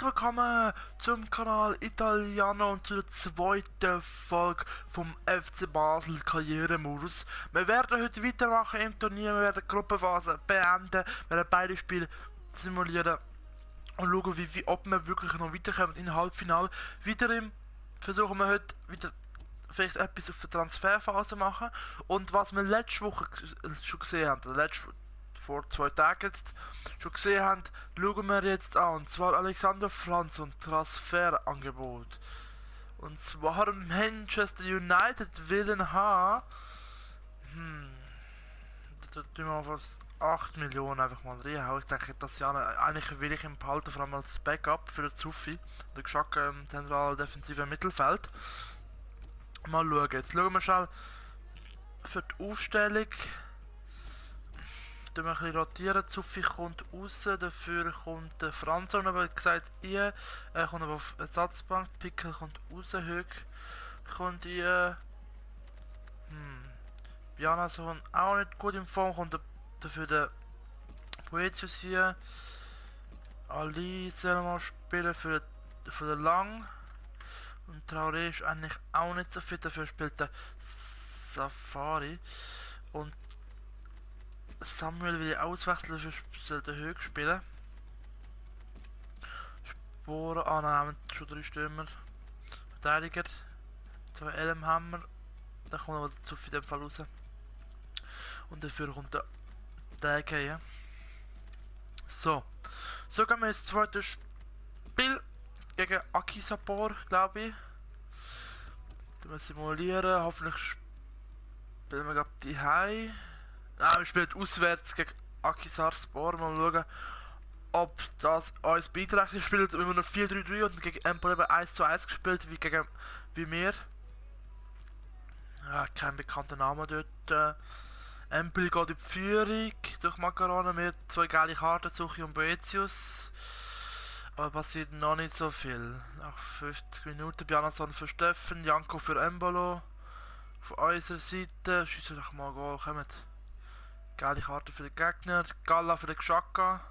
Herzlich willkommen zum Kanal Italiano und zur zweiten Folge vom FC Basel Karrieremodus. Wir werden heute weitermachen im Turnier, wir werden die Gruppenphase beenden, wir werden beide Spiele simulieren und schauen, ob wir wirklich noch weiterkommen in Halbfinale. Weiterhin versuchen wir heute wieder vielleicht etwas auf der Transferphase machen und was wir letzte Woche schon gesehen haben, vor 2 Tagen jetzt schon gesehen haben, schauen wir jetzt an. Und zwar Alexander Franz und Transferangebot. Und zwar Manchester United willen haben. Da tun wir auf 8 Millionen einfach mal reinhauen. Ich denke, das ja eigentlich will ich ihn behalten, vor allem als Backup für den Zufi. Der Geschacke im zentralen defensiven Mittelfeld. Mal schauen. Jetzt schauen wir schnell für die Aufstellung. Wir ein bisschen rotieren, Zuffi kommt raus, dafür kommt der Franz, aber gesagt, ihr kommt aber auf Ersatzbank, Pickel kommt raus, Höck kommt ihr, Bjarnason auch nicht gut in Form, kommt dafür der Boetius hier, Ali soll mal spielen für den Lang und Traoré ist eigentlich auch nicht so fit, dafür spielt der Safari und Samuel will ich auswechseln, für den Höhe spielen. Sporen, nein, schon 3 Stürmer. Verteidiger. 2 Elm haben wir. Da kommt aber dazu in dem Fall raus. Und dafür kommt der gehen. So. So gehen wir ins zweite Spiel gegen Akisapor, glaube ich. Wir simulieren, hoffentlich spielen wir gerade die High. Wir spielen auswärts gegen Akhisarspor. Mal schauen, ob das uns beiträgt. Wir spielen immer noch 4-3-3 und gegen Empoli 1-1 gespielt, wie wir. Ja, kein bekannter Name dort. Empoli geht in die Führung durch Macarone. Wir 2 geile Karten, Suchi und Boetius. Aber passiert noch nicht so viel. Nach 50 Minuten Bjarnason für Steffen, Janko für Embolo. Auf unserer Seite, schiessen doch mal Goal, kommt. Geile Karte für den Gegner, Galla für den Geschacka.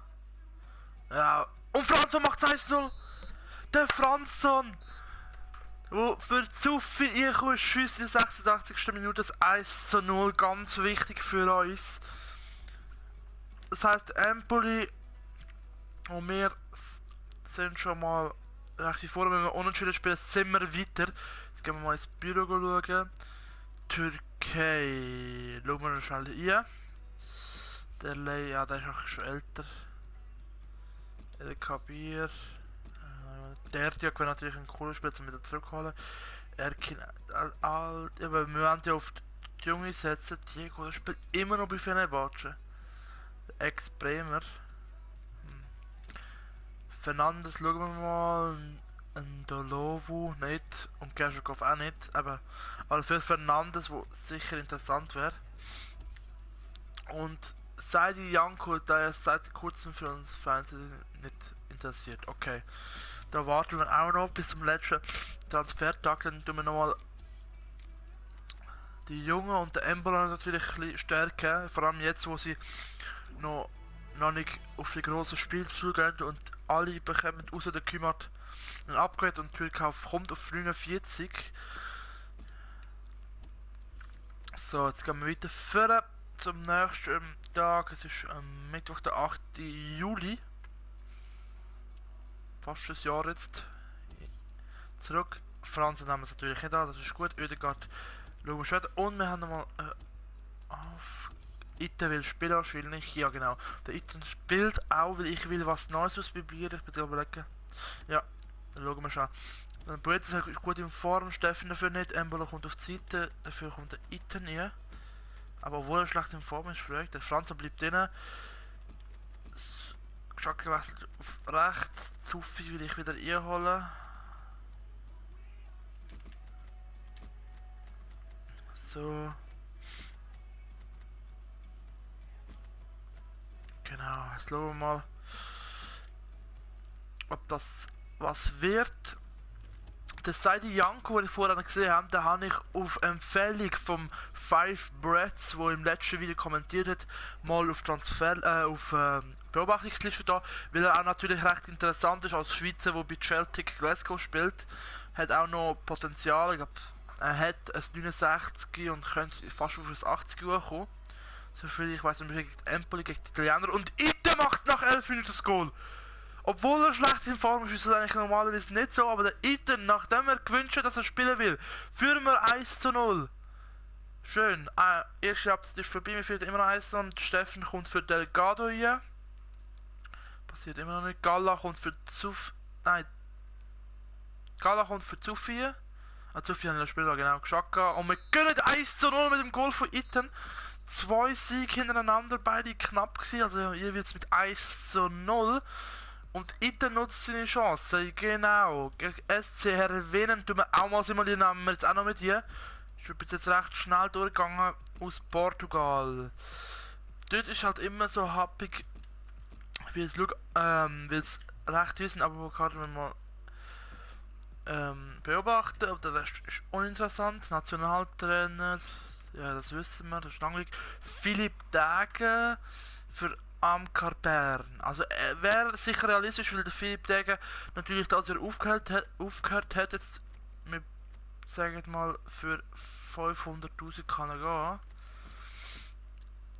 Ja, und Franzson macht 1-0. Der Franzson, wo für Zuffi ihr Schuss in der 86. Minute, das 1-0, ganz wichtig für uns. Das heisst, Empoli und wir sind schon mal recht vor, wenn wir unentschieden spielen, sind wir weiter. Jetzt gehen wir mal ins Büro schauen. Türkei, schauen wir schnell hier. Der Lei, ja, der ist auch schon älter. El Kabir. Der Diak wäre natürlich ein cooler Spieler, um wieder zurückholen. Erkin alt. Aber wir wollen ja auf die Junge setzen. Diego, der spielt immer noch bei Fenerbahce. Ex-Bremer. Fernandes schauen wir mal. Ein Dolovu nicht. Und Gershakov auch nicht. Aber für Fernandes, wo sicher interessant wäre. Und Saidi Janko, der ist seit kurzem für uns Verein nicht interessiert. Okay. Da warten wir auch noch bis zum letzten Transfertag. Dann tun wir nochmal die Jungen und der Embolo natürlich ein bisschen stärken. Vor allem jetzt, wo sie noch nicht auf die grossen Spiele zugehen und alle bekommen außer der Kümmert ein Upgrade und Türkauf kommt auf 49. So, jetzt gehen wir weiter vorne zum nächsten Tag. Es ist Mittwoch, der 8. Juli. Fast ein Jahr jetzt. Zurück. Franz haben wir es natürlich nicht an, das ist gut. Ödegaard schauen wir später. Und wir haben nochmal auf. Iten will spielen wahrscheinlich. Ja, genau. Der Iten spielt auch, weil ich will was Neues ausprobieren. Ich bin jetzt überlegen. Ja, dann schauen wir schon. Dann Boetius ist gut in Form, Steffen dafür nicht. Embolo kommt auf die Seite, dafür kommt der Iten hier. Aber obwohl er schlecht in Form ist, fragt der Franz bleibt drin. Geschackt gewechselt auf rechts. Zuffi will ich wieder einholen. So. Genau, jetzt schauen wir mal, ob das was wird. Der Saidi Janko, den ich vorher gesehen habe, den habe ich auf Empfehlung vom Five Breaths, wo im letzten Video kommentiert hat, mal auf Beobachtungsliste da, weil er auch natürlich recht interessant ist als Schweizer, der bei Celtic Glasgow spielt. Hat auch noch Potenzial, ich glaube, er hat ein 69 und könnte fast auf ein 80 kommen. So viel ich weiß, gegen Empoli, gegen die Italiener. Und Ite macht nach 11 Minuten das Goal. Obwohl er schlecht in Form ist, ist das eigentlich normalerweise nicht so, aber der Ite, nachdem er gewünscht hat, dass er spielen will, führen wir 1:0. Schön. Erste Halbzeit ist vorbei, mir fehlt immer noch 1 und Steffen kommt für Delgado hier. Passiert immer noch nicht. Gala kommt für Gala kommt für Zufi. Zufi hat den Spieler genau Xhaka. Und wir gönnen 1:0 mit dem Goal von Iten. 2 Siege hintereinander, beide knapp gewesen, also hier wird es mit 1:0. Und Iten nutzt seine Chance, genau. Gegen SC Hervenen tun wir auch mal simulieren, haben wir jetzt auch noch mit hier. Ich bin jetzt recht schnell durchgegangen aus Portugal. Dort ist halt immer so happig, wie es recht ist, aber kann man mal beobachten. Aber der Rest ist uninteressant. Nationaltrainer, ja, das wissen wir, das ist langweilig. Philipp Degen für Amkar Bern. Also wäre sicher realistisch, weil der Philipp Degen natürlich, als er aufgehört hat, jetzt, wir sagen mal, für 500'000 kann er gehen.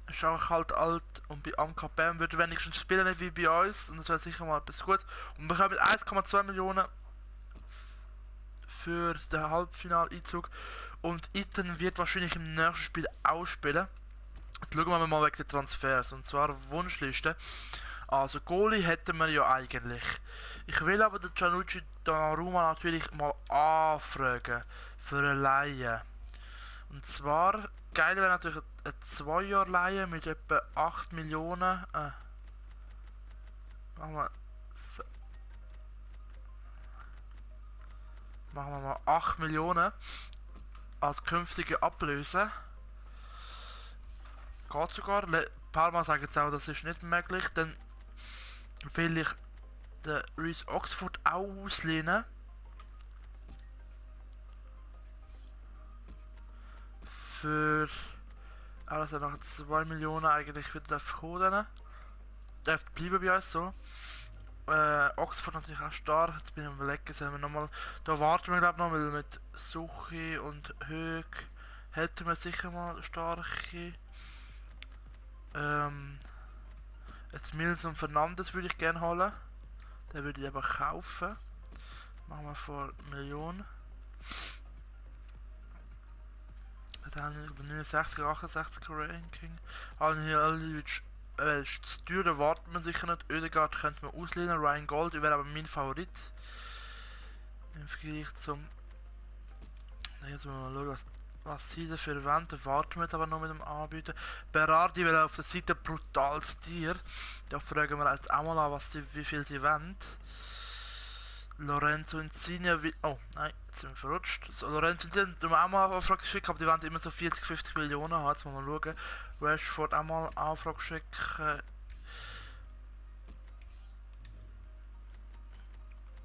Ist auch halt alt und bei Amkar Bern würde wenigstens spielen, nicht wie bei uns, und das wäre sicher mal etwas Gutes. Und wir bekommen 1,2 Millionen für den Halbfinaleinzug. Und Iten wird wahrscheinlich im nächsten Spiel auch spielen. Jetzt schauen wir mal wegen der Transfers, und zwar Wunschliste. Also Goalie hätten wir ja eigentlich. Ich will aber den Gianluigi Donnarumma natürlich mal anfragen für eine Leihe. Und zwar, geil wäre natürlich eine 2-Jahr-Leihe mit etwa 8 Millionen. Machen wir mal 8 Millionen als künftige Ablöse. Geht sogar. Palma sagt jetzt auch, das ist nicht möglich. Dann will ich den Reece Oxford auch auslehnen. Für also nach 2 Millionen eigentlich wieder kommen. Darf bleiben bei uns so. Oxford natürlich auch stark. Jetzt bin ich am überlegen, sollen wir nochmal. Da warten wir glaube noch, weil mit Suchi und Hög hätten wir sicher mal starke. Jetzt Mills und Fernandes würde ich gerne holen. Den würde ich aber kaufen. Machen wir vor Millionen. Dann haben wir über 69, 68 Ranking. Alnihalic zu teuer, warten wir sicher nicht. Oedegaard könnte man auslehnen. Ryan Gold wäre aber mein Favorit. Im Vergleich zum. Jetzt müssen wir mal schauen, was sie dafür verwenden. Warten wir jetzt aber noch mit dem Anbieten. Berardi wäre auf der Seite brutales Tier. Da fragen wir jetzt auch mal an, wie viel sie wollen. Lorenzo Insigne, oh nein, jetzt sind wir verrutscht. So, Lorenzo Insigne, tun wir auch mal Anfrage schicken, aber die wollen immer so 40, 50 Millionen haben. Jetzt mal schauen. Rashford auch mal Anfrage schicken.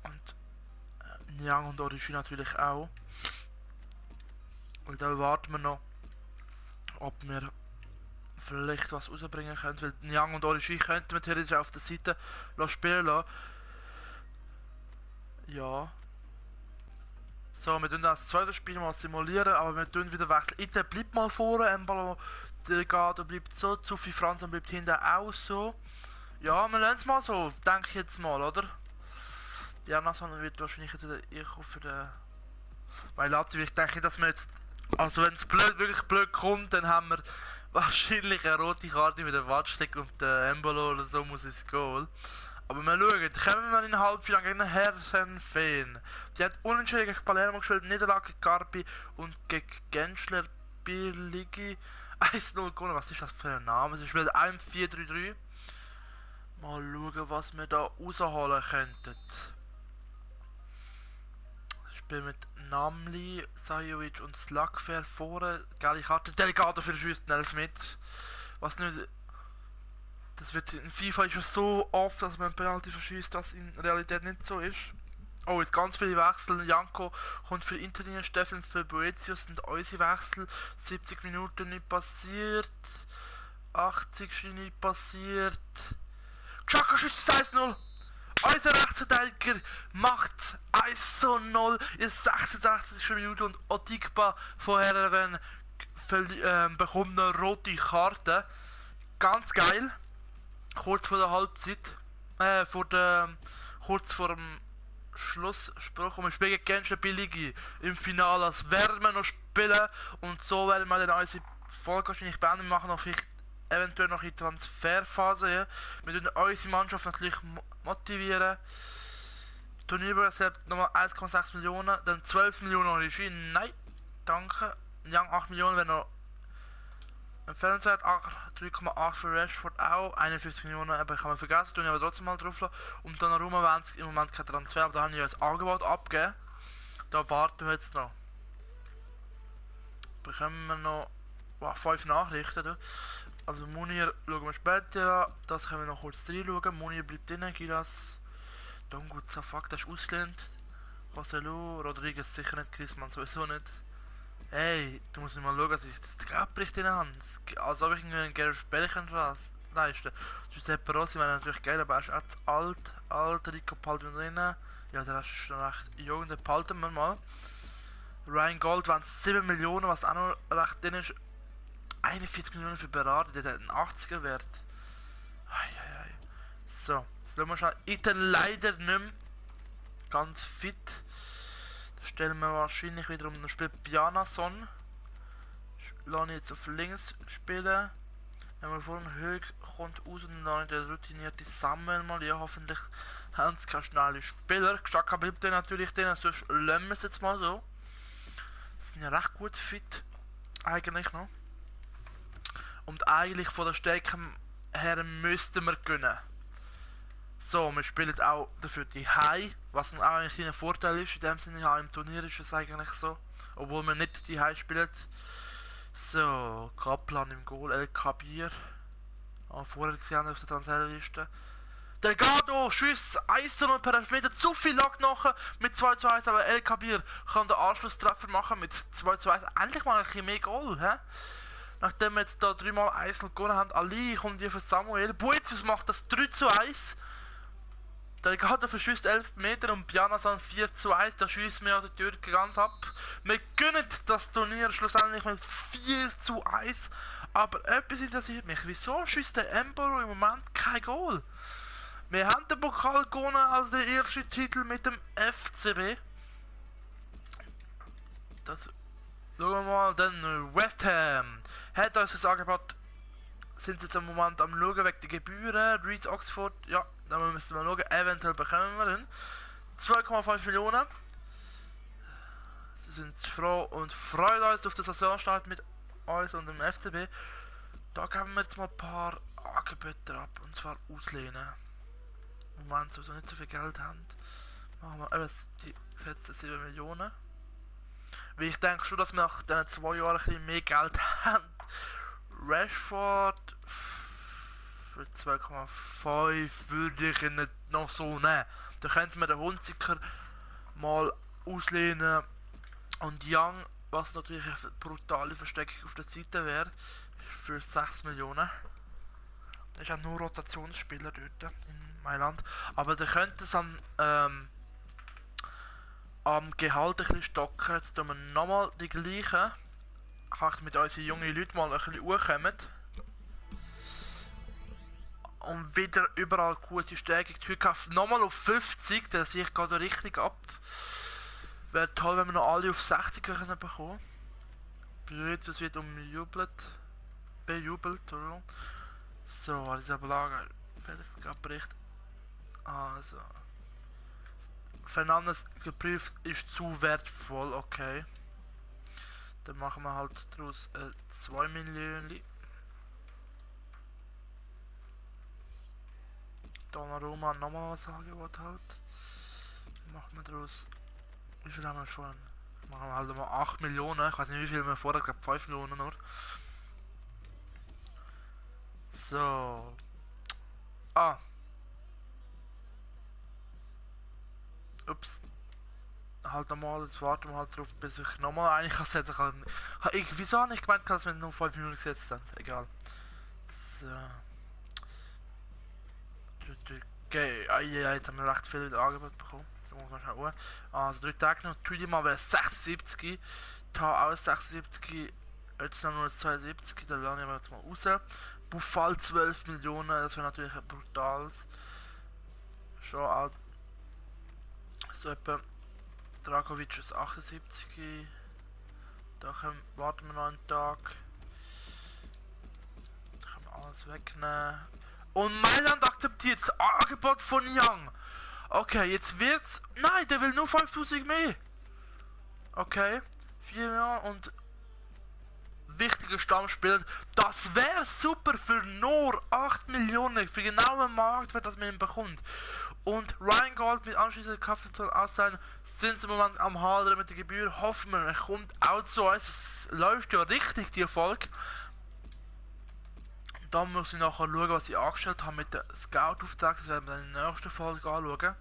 Und Niang und Origi natürlich auch. Und da warten wir noch, ob wir vielleicht was rausbringen können. Weil Niang und Origi könnten wir theoretisch auf der Seite spielen lassen. Ja. So, wir tun das zweite Spiel mal simulieren, aber wir tun wieder wechseln. Ite bleibt mal vorne, Embalo Delgado bleibt so, Zufi Franzen bleibt hinten auch so. Ja, wir lassen es mal so, denke ich jetzt mal, oder? Ja, Nassan wird wahrscheinlich jetzt wieder für den. Weil Latvia, ich denke, dass wir jetzt. Also wenn es wirklich blöd kommt, dann haben wir wahrscheinlich eine rote Karte mit der Watschlik und der Embolo oder so muss ins Goal. Aber wir schauen, kommen wir in den Halbfinale gegen Herrenfeen. Die hat unentschieden gegen Palermo gespielt, Niederlage gegen Garbi und gegen Genschler Birligi 1:0 gewonnen. Was ist das für ein Name? Sie spielt 1-4-3-3. Mal schauen, was wir da rausholen könnten. Ich spiele mit Namli, Sajovic und Slagfair vorne. Geile Karte. Delgado für den Schüssen 11 mit. Was nicht. Das wird in FIFA schon so oft, dass man Penalty verschießt, was in Realität nicht so ist. Oh, jetzt ganz viele Wechsel. Janko kommt für Interlinie, Steffen für Boetius sind unsere Wechsel. 70 Minuten nicht passiert. 80 schon nicht passiert. Xhaka schießt 1-0. Unser Rechtsverteidiger macht 1-0 in 66. Minute und Odigba von Herren bekommt eine rote Karte. Ganz geil. Kurz vor der Halbzeit. Kurz vor dem Schlussspruch. Und wir spielen gegen Genscher Billige im Finale, als werden wir noch spielen. Und so werden wir dann unsere Folge wahrscheinlich beenden. Wir machen noch vielleicht eventuell noch in Transferphase. Ja. Wir tun unsere Mannschaft natürlich motivieren. Turnierpreis nochmal 1,6 Millionen, dann 12 Millionen Regie. Nein, danke. Young 8 Millionen wäre noch empfehlenswert. 3,8 für Rashford auch. 51 Millionen, aber kann man vergessen, tun ich aber trotzdem mal drauf lassen. Und dann Roma wollen im Moment kein Transfer, aber da habe ich ja ein Angebot abgegeben. Da warten wir jetzt noch. Bekommen wir noch 5 Nachrichten. Da. Also Munir schauen wir später an. Das können wir noch kurz reinschauen. Munir bleibt drin, Gilas. Dongut Safak, der ist ausgelehnt. Joselu, Rodriguez sicher nicht, Griezmann sowieso nicht. Ey, du musst mal schauen, dass ich das Geldbericht drin habe. Als ob ich irgendwie einen Gareth Bale leisten. Giuseppe Rossi wäre natürlich geil, aber er ist jetzt alt. Rico Paldo drin. Ja, der ist schon recht jung, den behalten wir mal. Ryan Gold waren 7 Millionen, was auch noch recht drin ist. 41 Millionen für Berardi, der hat einen 80er Wert. Eieiei. So, jetzt schauen wir schon. Ich leider nicht mehr ganz fit. Da stellen wir wahrscheinlich wieder um. Dann spielt Bjarnason. Lasse ich jetzt auf links spielen. Wenn wir vorne Höhe kommt aus und dann der routinierte Samuel mal. Ja, hoffentlich haben sie keine schnelle Spieler. Xhaka bleibt dann natürlich drin, sonst lassen wir es jetzt mal so. Sie sind ja recht gut fit. Eigentlich noch. Und eigentlich von der Stärke her müssten wir gewinnen. So, wir spielen auch dafür die High, was auch ein kleiner Vorteil ist. In dem Sinne, ja, im Turnier ist es eigentlich so. Obwohl wir nicht die High spielen. So, Kaplan im Goal, El Kabir. Vorher gesehen auf der Transferliste. Delgado, Schuss, 1-0 per Elfmeter, zu viel lag nachher mit 2-1, aber El Kabir kann den Anschlusstreffer machen mit 2-1. Endlich mal ein bisschen mehr Goal, hä? Nachdem wir jetzt da 3-mal 1-0 gewonnen haben, Ali kommt hier für Samuel. Boetius macht das 3-1. Delgado verschießt 11 Meter und Bjarnason 4-1. Da schießt mir ja die Türke ganz ab. Wir gewinnen das Turnier schlussendlich mit 4-1. Aber etwas interessiert mich. Wieso schießt der Embolo im Moment kein Goal? Wir haben den Pokal gewonnen als der erste Titel mit dem FCB. Das schauen wir mal, dann West Ham hat uns das Angebot, sind jetzt im Moment am schauen wegen der Gebühren. Reese Oxford, ja, da müssen wir schauen, eventuell bekommen wir den. 2,5 Millionen. Sie sind froh und freuen uns auf den Saisonstart mit uns und dem FCB. Da geben wir jetzt mal ein paar Angebote ab, und zwar auslehnen. Im Moment so nicht so viel Geld haben. Machen wir eben die gesetzten 7 Millionen. Weil ich denke schon, dass wir nach diesen 2 Jahren ein bisschen mehr Geld haben. Rashford für 2,5 würde ich ihn nicht noch so nehmen. Da könnte man den Hunziker mal auslehnen. Und Young, was natürlich eine brutale Verstärkung auf der Seite wäre, für 6 Millionen. Das ist ja nur Rotationsspieler dort in Mailand. Aber der könnte es am Gehalt ein bisschen stocken. Jetzt tun wir nochmal die gleichen. Ich mit unseren jungen Leuten mal ein bisschen hochkommen. Und wieder überall gute Stärkung. Die Hükauf nochmal auf 50, der sehe ich gerade richtig ab. Wäre toll, wenn wir noch alle auf 60 können bekommen. Blöd, es wird bejubelt, oder? So, was ist aber Lager? Fertiges Bericht. Also. Fernandes geprüft ist zu wertvoll, okay. Dann machen wir halt daraus 2 Millionen. Donnarumma nochmal was Angebot halt. Machen wir daraus. Wie viel haben wir schon? Machen wir halt mal 8 Millionen. Ich weiß nicht wie viel wir vorher, ich glaube 5 Millionen nur. So. Ah. Ups. halt nochmal, jetzt warten wir halt drauf, bis ich nochmal eine kann setzen kann. Wieso habe ich gemeint, dass wir nur 5 Minuten gesetzt sind? Egal. So. Okay, ja, jetzt haben wir recht viel wieder Angebot bekommen. Jetzt muss man schnell also 3 Tage noch, 3 mal wäre 76. Ta auch 76. Jetzt noch nur 72, dann laden wir jetzt mal raus. Buffal 12 Millionen, das wäre natürlich ein brutales. Schon auch so etwa. Dragovic ist 78. Da warten wir noch einen Tag. Da können wir alles wegnehmen. Und Mailand akzeptiert das Angebot von Young. Okay, jetzt wird's. Nein, der will nur 5000 mehr. Okay, 4 Jahre und wichtiger Stammspieler. Das wäre super für nur 8 Millionen. Für genau den Marktwert, das man ihn bekommt. Und Ryan Gold mit anschließender Kapital auszahlen, sind sie im Moment am Hadern mit der Gebühr. Hoffen wir, er kommt auch zu uns. Es läuft ja richtig, die Erfolg. Dann muss ich nachher schauen, was ich angestellt habe mit der Scout-Auftrag. Das werden wir in der nächsten Folge anschauen.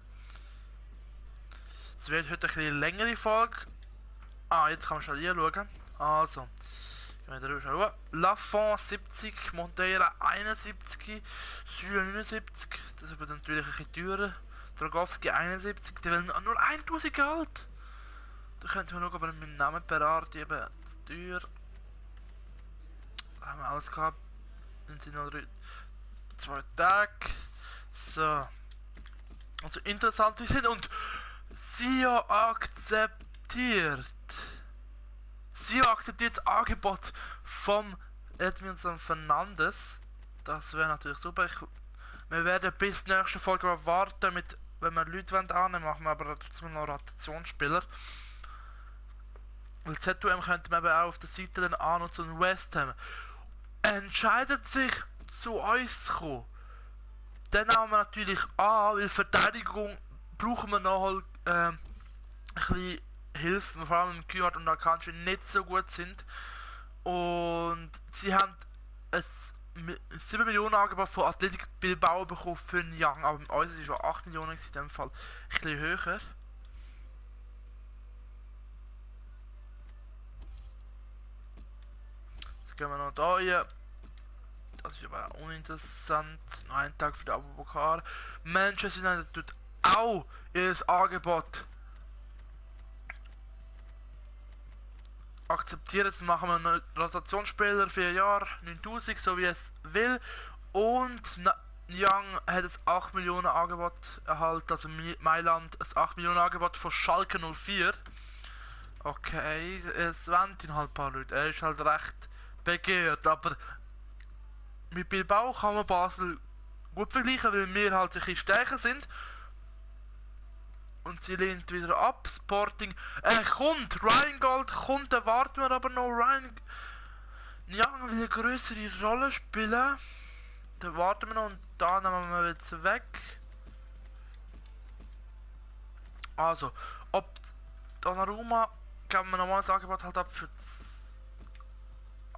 Es wird heute eine bisschen längere Folge. Jetzt kann man schon hier schauen. Also, gehen wir da rüber. Lafont 70, Montera 71, Süle 79, das wird natürlich ein bisschen teurer. Dragowski 71, der will nur 1000 Geld. Da könnten wir noch, aber mit dem Namen Berardi eben zu teuer. Da haben wir alles gehabt. Dann sind noch 2 Tage. So. Also interessant sind und Sio akzeptiert. Sio akzeptiert das Angebot vom Edmundson Fernandes. Das wäre natürlich super. Wir werden bis zur nächsten Folge warten, mit, wenn wir Leute annehmen, machen wir aber trotzdem noch Rotationsspieler. Weil ZUM könnte man eben auch auf der Seite dann an und zu den West Ham. Entscheidet sich zu uns zu kommen. Dann haben wir natürlich an, weil Verteidigung brauchen wir noch ein bisschen Hilfe, vor allem im Kühlart und Akanji nicht so gut sind. Und sie haben ein 7 Millionen Angebot von Athletic Bilbao bekommen für einen Young, aber bei uns ist es schon 8 Millionen in dem Fall ein bisschen höher. Jetzt gehen wir noch da hier. Das ist aber uninteressant. Noch ein Tag für den Abubakar. Manchester United tut auch ihr Angebot akzeptieren. Jetzt machen wir einen Rotationsspieler 4 Jahre, 9000, so wie es will. Und Young hat ein 8 Millionen Angebot erhalten, also Mailand ein 8 Millionen Angebot von Schalke 04. Okay, es wollen ihn halt ein paar Leute. Er ist halt recht begehrt, aber mit Bilbao kann man Basel gut vergleichen, weil wir halt ein bisschen stärker sind. Und sie lehnt wieder ab. Sporting. Kommt! Ryan Gold kommt, da warten wir aber noch. Ryan Young will eine größere Rolle spielen. Da warten wir noch und da nehmen wir jetzt weg. Also, ob Donnarumma kann man nochmal das Angebot halt ab für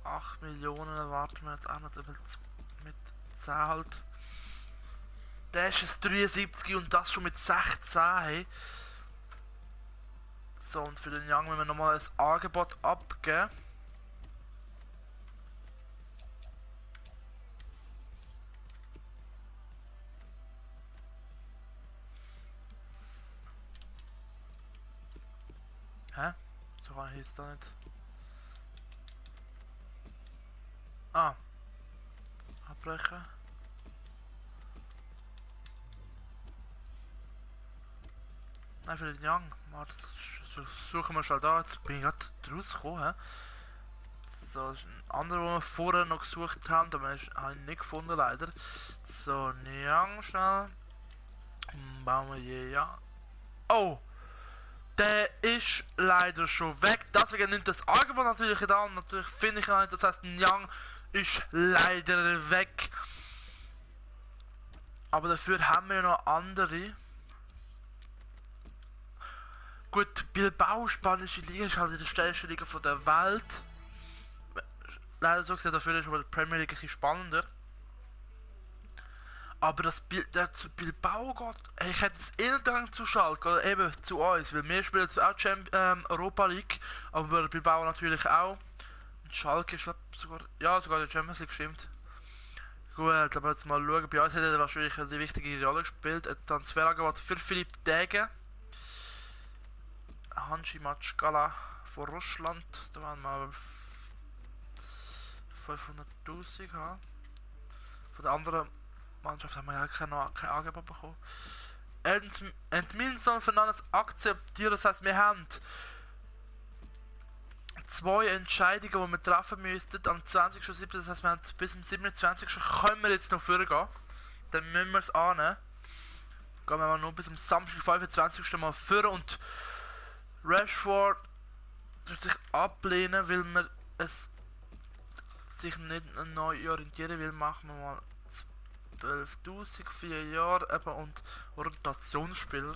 8 Millionen. Da warten wir jetzt auch noch mit 10 halt. Der ist es 73 und das schon mit 16. Hey. So, und für den Young müssen wir nochmal ein Angebot abgeben. Hä? So kann ich jetzt da nicht. Abbrechen. Nein, für den Young. Das suchen wir schon da. Jetzt bin ich gerade rausgekommen. So, das ist ein anderer, den wir vorher noch gesucht haben, aber habe ich nicht gefunden leider. So, Young schnell. Bauen wir hier, ja. Oh! Der ist leider schon weg. Deswegen nimmt das Angebot natürlich da. Und natürlich finde ich nicht. Das heißt, Young ist leider weg. Aber dafür haben wir noch andere. Gut, Bilbao, spanische Liga, ist halt die stärkste Liga von der Welt. Leider so gesehen, dafür ist aber die Premier League ein bisschen spannender. Aber das der zu Bilbao geht, ey, ich hätte es eher gedacht zu Schalke oder eben zu uns, weil wir spielen jetzt auch Europa League, aber Bilbao natürlich auch. Und Schalke ist sogar, ja, sogar die Champions League, stimmt. Gut, ich glaube jetzt mal schauen, bei uns hätte er wahrscheinlich die wichtige Rolle gespielt. Ein Transferangebot für Philipp Degen. Hanji Matschkala von Russland, da waren wir 500.000 haben. Von der anderen Mannschaft haben wir ja kein Angebot bekommen. Edmilson Fernandes akzeptiert, das heißt, wir haben zwei Entscheidungen, die wir treffen müssten am 20.07. Das heißt, wir haben bis zum 27. können wir jetzt noch vorgehen. Dann müssen wir es annehmen. Gehen wir mal nur bis zum Samstag, 25. mal vor und Rashford tut sich ablehnen, weil man es sich nicht neu orientieren will. Machen wir mal 12.000, 4 Jahre eben und Rotationsspieler.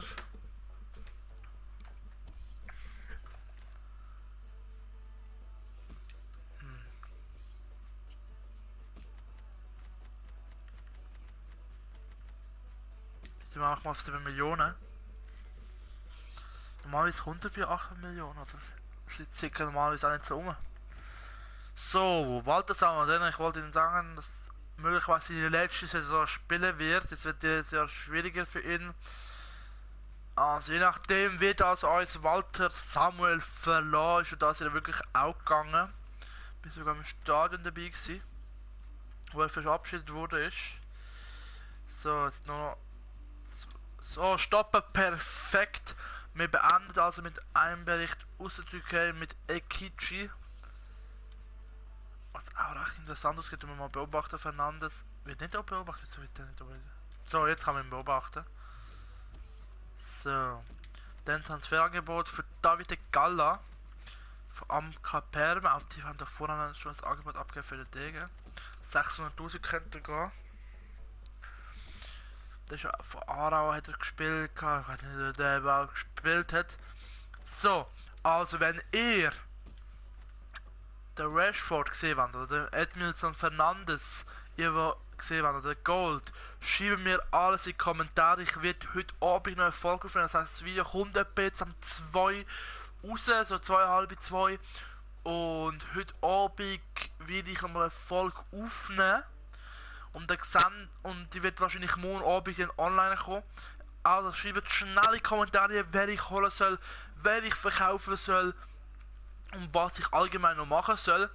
Jetzt sind wir auch mal auf 7 Millionen. Normalerweise kommt er bei 8 Millionen, oder? Ist circa normalerweise auch nicht so rum. So, Walter Samuel, ich wollte Ihnen sagen, dass möglicherweise die letzte Saison spielen wird. Jetzt wird dieses Jahr schwieriger für ihn. Also je nachdem wird also uns Walter Samuel verlassen. Ist das ja wirklich auch gegangen. Ich bin sogar im Stadion dabei gewesen, wo er verabschiedet wurde. So, jetzt noch. So, stoppen, perfekt. Wir beenden also mit einem Bericht aus der Türkei mit Ekici. Was auch recht interessant ist, wenn man mal beobachten. Fernandes wird nicht auch beobachtet, so wird er nicht beobachtet. So, jetzt kann man ihn beobachten. So. Dann Transferangebot für Davide Galla von Amka Perme. Auf die haben da vorne schon das Angebot abgegeben für den Degen. 600.000 könnte er gehen. Das ist ja von Aarau hat er gespielt. Ich weiß nicht, ob der überhaupt gespielt hat. So, also wenn ihr der Rashford gesehen habt oder der Edmilson Fernandes ihr gesehen habt oder Gold, schreiben mir alles in die Kommentare. Ich werde heute Abend noch eine Folge aufnehmen. Das heisst, das Video kommt etwa jetzt um 2 raus, so 2:30, 2. Und heute Abend werde ich nochmal eine Folge aufnehmen. Und die wird wahrscheinlich morgen Abend dann online kommen. Also schreibt schnell in die Kommentare, wer ich holen soll, wer ich verkaufen soll und was ich allgemein noch machen soll.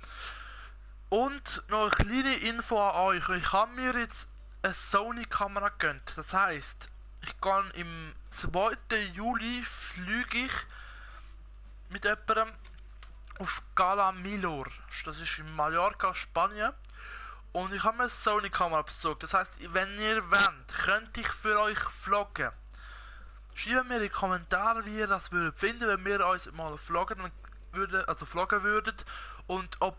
Und noch eine kleine Info an euch. Ich habe mir jetzt eine Sony-Kamera gegönnt. Das heisst, ich gehe im 2. Juli fliege ich mit jemandem auf Cala Milor. Das ist in Mallorca, Spanien. Und ich habe mir eine Sony-Kamera besorgt. Das heisst, wenn ihr wollt, könnte ich für euch vloggen. Schreibt mir in die Kommentare, wie ihr das würdet finden, wenn wir uns mal vloggen würden. Und ob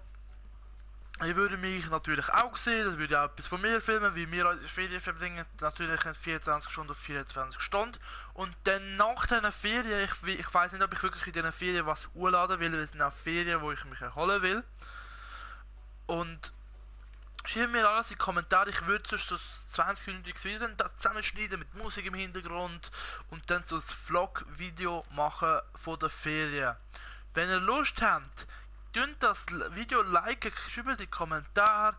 ihr würdet mich natürlich auch sehen, das würde auch etwas von mir filmen, wie wir unsere Ferien verbringen. Natürlich in 24 Stunden auf 24 Stunden. Und dann nach diesen Ferien, ich weiß nicht, ob ich wirklich in diesen Ferien was hochladen will, weil es sind auch Ferien, wo ich mich erholen will. Und schreibt mir alles in die Kommentare, ich würde sonst das 20-minütiges Video dann zusammenschneiden mit Musik im Hintergrund und dann so ein Vlog-Video machen von der Ferien. Wenn ihr Lust habt, tut das Video liken, schreibt in die Kommentare,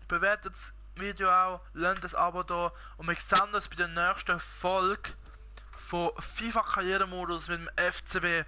bewertet das Video auch, lasst das Abo da und wir sehen uns bei der nächsten Folge von FIFA Karrieremodus mit dem FCB.